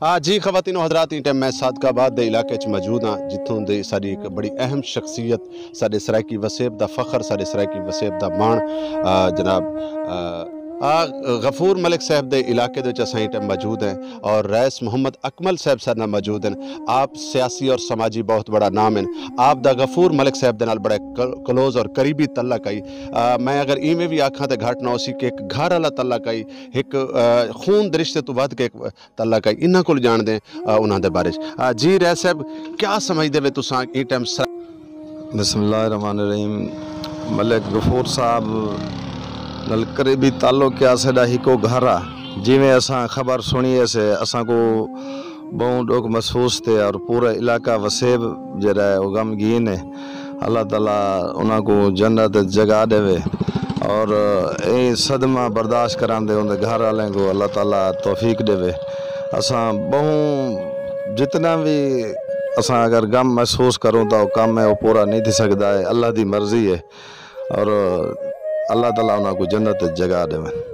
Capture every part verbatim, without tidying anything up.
آ جی، خواتین و حضرات، اس ٹائم میں صادق آباد دے علاقے چ موجود ہاں، جتھوں دے ساری ایک بڑی اہم شخصیت، سارے سرائیکی وسیب دا فخر، سارے سرائیکی وسیب دا مان، آ، جناب، آ، آ، غفور ملک صاحب دے علاقے دے وچ اساں اس ٹائم موجود ہیں، اور رئیس محمد اکمل صاحب سارے نال موجود ہیں۔ آپ سیاسی اور سماجی بہت بڑا نام ہیں۔ آپ دا غفور ملک صاحب دے نال بڑا ک-، کلوز اور قریبی تعلق آئی۔ آ، میں اگر ایویں بھی آکھاں تے گھٹ نہ ہو سی کہ ایک گھر والا تعلق آئی، ایک، آ، خون دے رشتے تو ود کے ایک تعلق ہے۔ انہاں کول جان دے، آ، انہاں دے بارے چ۔ آ، جی رئیس صاحب، کیا سمجھ دے وے تساں اس ٹائم سر؟ بسم اللہ الرحمن الرحیم۔ ملک غفور صاحب نال قریبی تعلق کیا ساڈا ہکو گھر آ۔ جویں اساں خبر سنی اسے، اساں کو بہوں ڈکھ محسوس تے اور پورا علاقہ وسیب جڑا ہے، وہ غمگین ہے۔ اللہ تعالیٰ انہاں کو جنت جگہ دے وے اور اے صدمہ برداشت کران دے ان دے گھر والے کو اللہ تعالیٰ توفیق دے وے۔ اساں بہوں جتنا بھی اساں اگر غم محسوس کروں تو کم ہے، وہ پورا نہیں تھی سکدا ہے، اللہ دی مرضی ہے۔ اور اللہ تعالیٰ انہاں کو جنت جگہ دے وے۔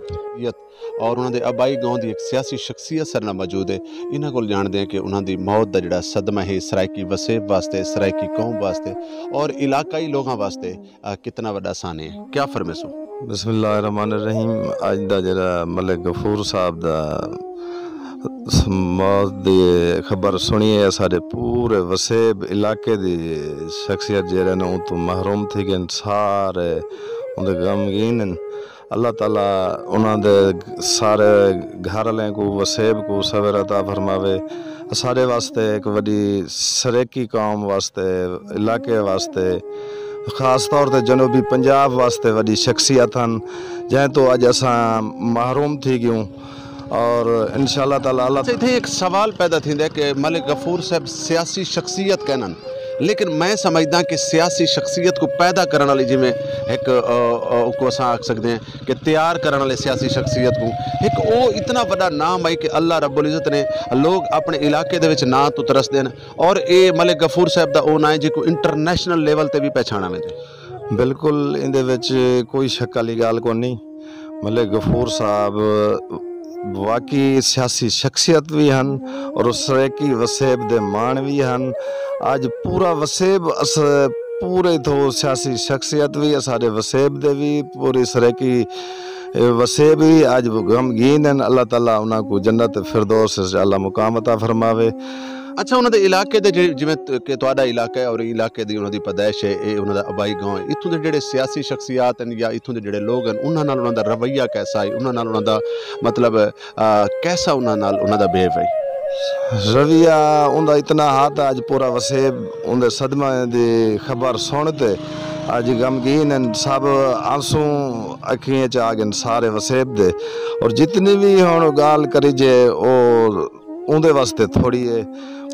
اور انہاں دے آبائی گاؤں دی ایک سیاسی شخصیت سر نال موجود ہے۔ انہاں کول جانتے ہیں کہ انہاں دی موت دا جڑا صدمہ ہے سرائیکی وسیب واسطے، سرائیکی قوم واسطے اور علاقائی لوگاں واسطے، آ، کتنا وڈا سانے ہے۔ کیا فرمیسو؟ بسم اللہ الرحمن الرحیم۔ اج دا جڑا ملک غفور صاحب دا موت دی خبر سنی ہے، سارے پورے وسیب علاقے دی شخصیت جڑے نے اون تو محروم تھی گئے، سارے اون دے غمگین ہیں۔ اللہ تعالیٰ انہاں دے سارے گھر والے کو، وسیب کو صبر عطا فرماوے۔ سارے واسطے ایک وڈی سرائیکی قوم واسطے، علاقے واسطے، خاص طور تے جنوبی پنجاب واسطے وڈی شخصیت ہن، جن تو اج اساں محروم تھی گیوں۔ اور انشاءاللہ تعالیٰ اللہ اچھا، اتھے ایک سوال پیدا تھیندا ہے کہ ملک غفور صاحب سیاسی شخصیت کہنن، لیکن میں سمجھدا کہ سیاسی شخصیت کو پیدا کرن والی جویں ایک، آ، آ، کو اساں آکھ سکدے ہیں کہ تیار کرن والے سیاسی شخصیت کو ایک او اتنا وڈا نام آئی کہ اللہ رب العزت نے، لوگ اپنے علاقے دے وچ ناں تو ترسدے ہیں۔ اور اے ملک غفور صاحب دا او ناں ہے جی کو انٹرنیشنل لیول تے بھی پہچانا ویندے۔ بالکل، ان دے وچ کوئی شک والی گل کو نہیں۔ ملک غفور صاحب واقعی سیاسی شخصیت بھی ہن اور سرائیکی وسیب دے مان بھی ہن۔ اج پورا وسیب اس، پورے تو سیاسی شخصیت بھی، سارے وسیب دے بھی، پوری سرائیکی، اے، وسیب بھی اج غمگین ہیں۔ اللہ تعالیٰ انہاں کو جنت فردوس وچ اعلیٰ مقام عطا فرماوے۔ اچھا، انہاں دے علاقے دے جی-، جویں ت-، کہ تہاڈا علاقہ ہے اور علاقے دی انہاں دی پیدائش ہے، اے انہاں دا آبائی گاؤں ہے، اتھوں دے جڑے سیاسی شخصیات ہیں یا اتھوں دے جڑے لوگ ہیں، انہاں نال انہاں دا رویہ کیسا ہے، انہاں نال انہاں دا مطلب، آ، کیسا انہاں نال انہاں دا بہیو ہے؟ رویہ انہاں دا اتنا ہاتھ اج پورا وسیب ان دے صدمہ دی خبر سن تے اج غمگین ہیں، سب آنسو اکھیں چ آ گئے سارے وسیب دے۔ اور جتنی بھی ہن گال کری جے، او اوندے واسطے تھوڑی ہے،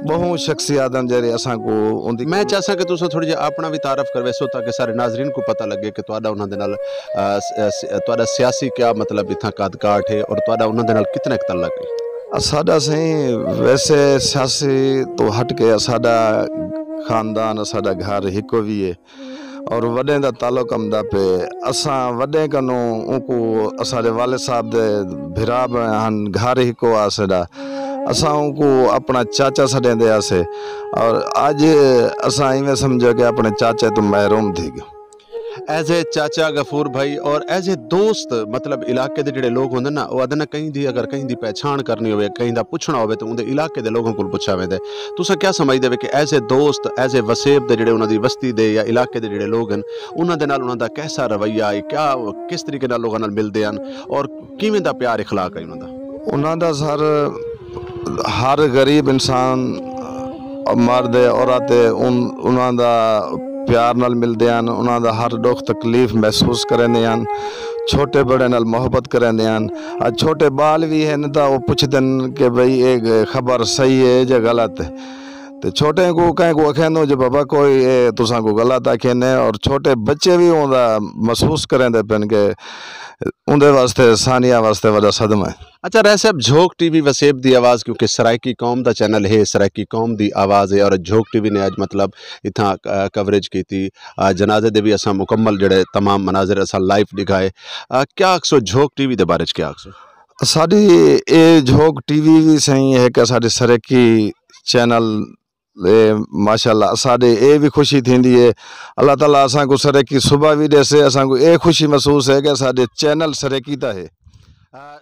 بہوں شخصیات ہیں جڑے اساں کو اوندی میں چاہساں کہ تساں تھوڑی جہی اپنا بھی تعارف کرویسو تاکہ سارے ناظرین کو پتہ لگے کہ تہاڈا انہاں دے نال، آ، س-، آ، س-، تہاڈا سیاسی کیا مطلب اتھاں قد کاٹ ہے اور تہاڈا انہاں دے نال کتنا اک تعلق ہے۔ ساڈا سائیں ویسے سیاسی تو ہٹ کے ساڈا خاندان، ساڈا گھر ہکو بھی ہے۔ اور وڈیں دا تعلق امدا پہ۔ اساں وڈیں کنوں اونکو اساں دے والد صاحب دے بھرا بنے ہن، گھر ہی کو آسے دا۔ اساں اونکو اپنا چاچا سڈیں دے آسے۔ اور اج اساں ایویں سمجھو کہ اپنے چاچے تو محروم تھی گئے۔ ایز اے چاچا غفور بھائی اور ایز اے دوست، مطلب، علاقے دے جڑے لوگ ہوندے نا، او آدھے نا، کہیں دی، اگر کہیں دی پہچان کرنی ہوئے، کہیں دا پوچھنا ہوئے تو اوندے علاقے دے لوگوں کول پوچھا ویندے۔ تساں کیا سمجھدے وے کہ ایز اے دوست، ایز اے وسیب دے جڑے انہاں دی وستی دے یا علاقے دے جڑے لوگ ہن، انہاں دے نال انہاں دا کیسا رویہ ہے؟ کیا، کس طریقے نال لوگاں نال ملدے ہن اور کیویں دا پیار اخلاق ہے انہاں دا؟ انہاں دا سر، ہر غریب انسان، مرد ہے، عورت ہے، ان-، انہاں دا پیار نال ملدے ہن، انہاں دا ہر دکھ تکلیف محسوس کریندے ہن، چھوٹے بڑے نال محبت کریندے ہن۔ اج چھوٹے بال وی ہن تاں او پچھدے ہن کہ بھئی اے خبر صحیح ہے یا غلط ہے۔ تے چھوٹے کو کہیں کو اکھیندو جو بابا کوئی اے تساں کو غلط آکھے نے، اور چھوٹے بچے وی اوندا محسوس کریندے پن کہ اوندے واسطے، ثانیہ واسطے وڈا صدمہ ہے۔ اچھا رائے صاحب، جھوک ٹی وی وسیب دی آواز، کیونکہ سرائیکی قوم دا چینل ہے، سرائیکی قوم دی آواز ہے، اور جھوک ٹی وی نے اج مطلب اتھاں، آ، کوریج کیتی، آ، جنازے دے بھی اساں مکمل جڑے تمام مناظر اساں لائیو دکھائے۔ آ، کیا آکھسو جھوک ٹی وی دے بارے چ کیا آکھسو؟ ساڈی اے جھوک ٹی وی وی سائیں ہے کہ ساڈے سرکی چینل، اے ماشاءاللہ ساڈے اے وی خوشی تھیندی ہے۔ اللہ تعالیٰ اساں کو سرکی صبح وی دے سے، اساں کو اے خوشی محسوس ہے کہ ساڈے چینل سرکی تا ہے۔ آ،